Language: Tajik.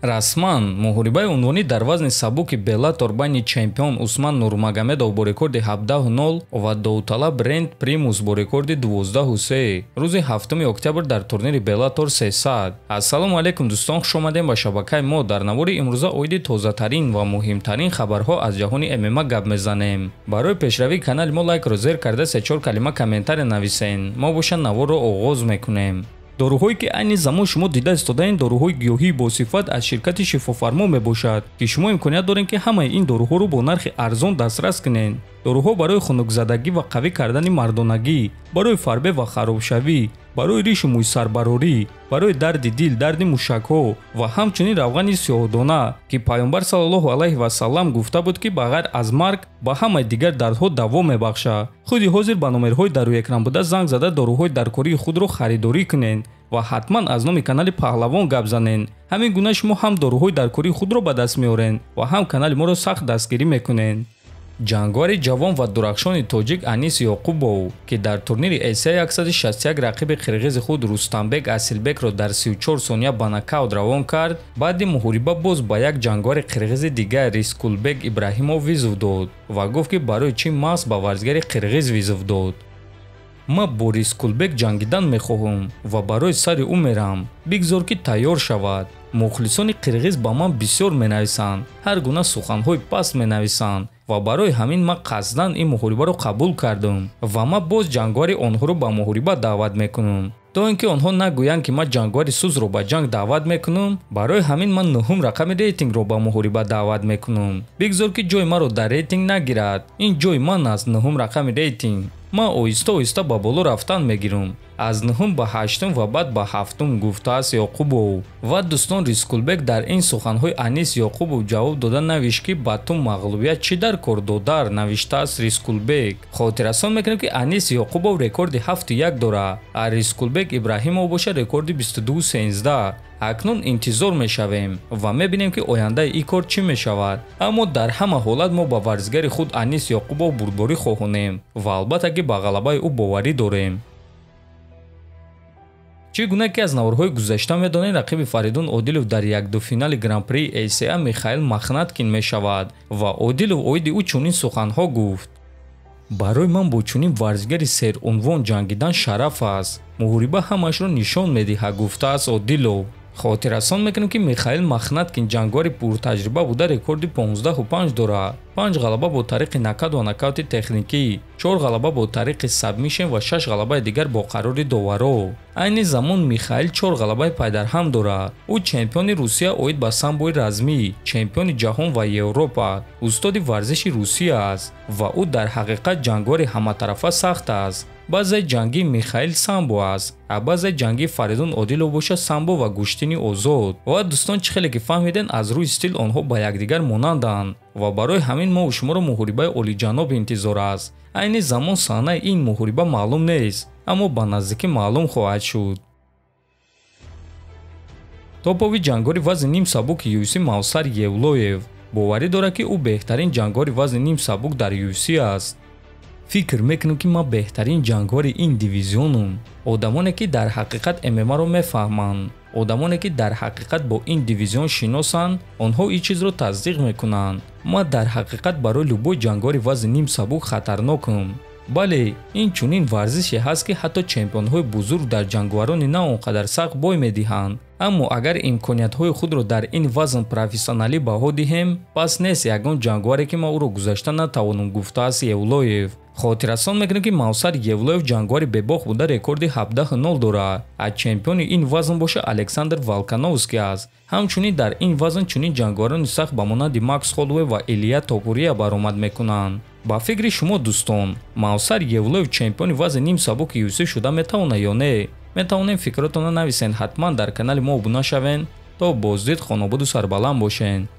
Расман муҳорибаи унвонӣ дар вазни сабуки Беллатор байни чемпион Усман Нурмагомедов бо рекорди 17-0 ва довталаб Бренд Примус бо рекорди 12-3 рӯзи 7 октябр дар турнири Беллатор 300. Ассалому алайкум дӯстон, хуш омадем ба шабакаи мо. Дар навори имрӯза оиди тозатарин ва муҳимтарин хабарҳо аз ҷаҳони ММА гап мезанем. Барои пешравии канали мо лайкро зер карда 3-4 калима комментария нависен. Мо боша наворро оғоз мекунем. Доруҳое ки айни замон шумо дида истодаен, доруҳои гиёҳии босифат аз ширкати Шифофармо мебошад, ки шумо имконият доред, ки ҳамаи ин доруҳоро бо нархи арзон дастрас кунед. Доруҳо барои хунукзадагӣ ва қавӣ кардани мардонагӣ, барои фарбе ва харобшавӣ, барои ришу мӯйсарбарорӣ, барои дарди дил, дарди мушакҳо ва ҳамчунин равғани сиёҳдона, ки Пайғамбар саллаллоҳу алайҳи васаллам гуфта буд, ки ба ғайр аз марг ба ҳамаи дигар дардҳо даво мебахшад. Худи ҳозир ба номерҳои дар рӯи экран буда занг зада доруҳои даркории худро харидорӣ кунед ва ҳатман аз номи канали Паҳлавон гап занед. Ҳамин гуна шумо ҳам доруҳои даркории худро ба даст меоред ва ҳам канали моро сахт дастгирӣ мекунед. Ҷанговари ҷавон ва дурахшони тоҷик Анис Ёқубов, ки дар турнири ACA 161 рақиби қирғизи худ Рустамбек Асилбекро дар 34 сония ба нокаут равон кард, баъди муҳориба боз ба як ҷанговари қирғизи дигар Рискулбек Ибраҳимов вызов дод ва гуфт, ки барои чӣ маҳз ба варзигари қирғиз вызов дод. Ман бо Рискулбек ҷангидан мехоҳам ва барои сари ӯ мерам. Бигзор, ки тайёр шавад. Мухлисони қирғиз ба ман бисёр менависанд, ҳар гуна суханҳои паст менависанд ва барои ҳамин ман қасдан ин муҳорибаро қабул кардам ва ман боз ҷанговари онҳоро ба муҳориба даъват мекунам. То ин ки онҳо нагӯянд, ки ман ҷанговари сузро ба ҷанг даъват мекунам, барои ҳамин ман нуҳум рақами рейтингро ба муҳориба даъват мекунам. Бигзор, ки ҷои маро дар рейтинг нагирад. Ин ҷои ман аст, нуҳум рақами рейтинг. Ман оҳиста оҳиста ба боло рафтан мегирам, аз нуҳум ба ҳаштум ва баъд ба ҳафтум, гуфтааст Ёқубов. Ва дӯстон, Рискулбек дар ин суханҳои Анис Ёқубов ҷавоб дода навишт, ки ба ту мағлубият чӣ дар кор, додар, навиштааст Рискулбек. Хотиррасон мекунем, ки Анис Ёқубов рекорди 7-1 дорад, а Рискулбек Ибраҳимов боша рекорди 22-13. Акнун интизор мешавем ва мебинем, ки ояндаи ин кор чӣ мешавад. Аммо дар ҳама ҳолат мо ба варзигари худ Анис Ёқубов бурдборӣ хоҳонем ва албатта ки ба ғалабаи ӯ боварӣ дорем. Чӣ гуна ки аз наворҳои гузашта медонед, рақиби Фаридун Одилов дар якдуфинали Гран-при ACA Михаил Махнаткин мешавад ва Одилов оиди ӯ чунин суханҳо гуфт: барои ман бо чунин варзигари серунвон ҷангидан шараф аст. Муҳориба ҳамаашро нишон медиҳад, гуфтааст Одилов. Хотиррасон мекунем, ки Михаил Махнаткин ҷанговари пуртаҷриба буда рекорди 15-5 дорад. 5 ғалаба бо тариқи нокаут ва нокаути техникӣ, 4 ғалаба бо тариқи сабмишн ва 6 ғалабаи дигар бо қарори доваро. Айни замон Михаил 4 ғалабаи пайдарҳам дорад. Ӯ чемпиони Русия оид ба самбои размӣ, чемпиони ҷаҳон ва Европа, устоди варзиши Русия аст ва ӯ дар ҳақиқат ҷанговари ҳаматарафа сахт аст. Баъзеи ҷангии Михаил самбо аст, а баъзеи ҷангии Фаридун Одилов боша самбо ва гӯштини озод. Ва дӯстон, чӣ хеле ки фаҳмиден, аз рӯи стил онҳо ба якдигар монанданд ва барои ҳамин мо шуморо муҳорибаи олиҷаноб интизор аст. Айни замон саҳнаи ин муҳориба маълум нест, аммо ба наздикӣ маълум хоҳад шуд. Топови ҷанговари вазни ним сабуки UFC Мавсар Евлоев боварӣ дорад, ки ӯ беҳтарин ҷанговари вазни ним сабук дар UFC аст. Фикр мекунам, ки ман беҳтарин ҷанговари ин дивизионум. Одамоне, ки дар ҳақиқат ММА-ро мефаҳманд, одамоне, ки дар ҳақиқат бо ин дивизион шиносанд, онҳо ин чизро тасдиқ мекунанд. Ман дар ҳақиқат барои любой ҷанговари вазни ним сабук хатарнокам. Бале, ин чунин варзише ҳаст, ки ҳатто чемпионҳои бузург дар ҷанговарони на он қадар сахт бой медиҳанд. Аммо агар имкониятҳои худро дар ин вазн профессионалӣ баҳо диҳем, пас нест ягон ҷанговаре, ки ман ӯро гузашта натавонам, гуфтааст Евлоев. Хотиррасон мекунем, ки Мавсар Евлоев ҷанговари бебох буда рекорди 17-0 дорад, а чемпиони ин вазн боша Александр Волкановский аст. Ҳамчунин дар ин вазн чунин ҷанговарони сахт ба монанди Макс Холлоуэй ва Илия Топурия баромад мекунанд. Ба фикри шумо дӯстон, Мавсар Евлоев чемпиони вазни ним сабуки UFC шуда метавонад ё не? Метавонем фикротонро нависен, ҳатман дар канали мо обуна шавен. То боздид хонободу сарбаланд бошен.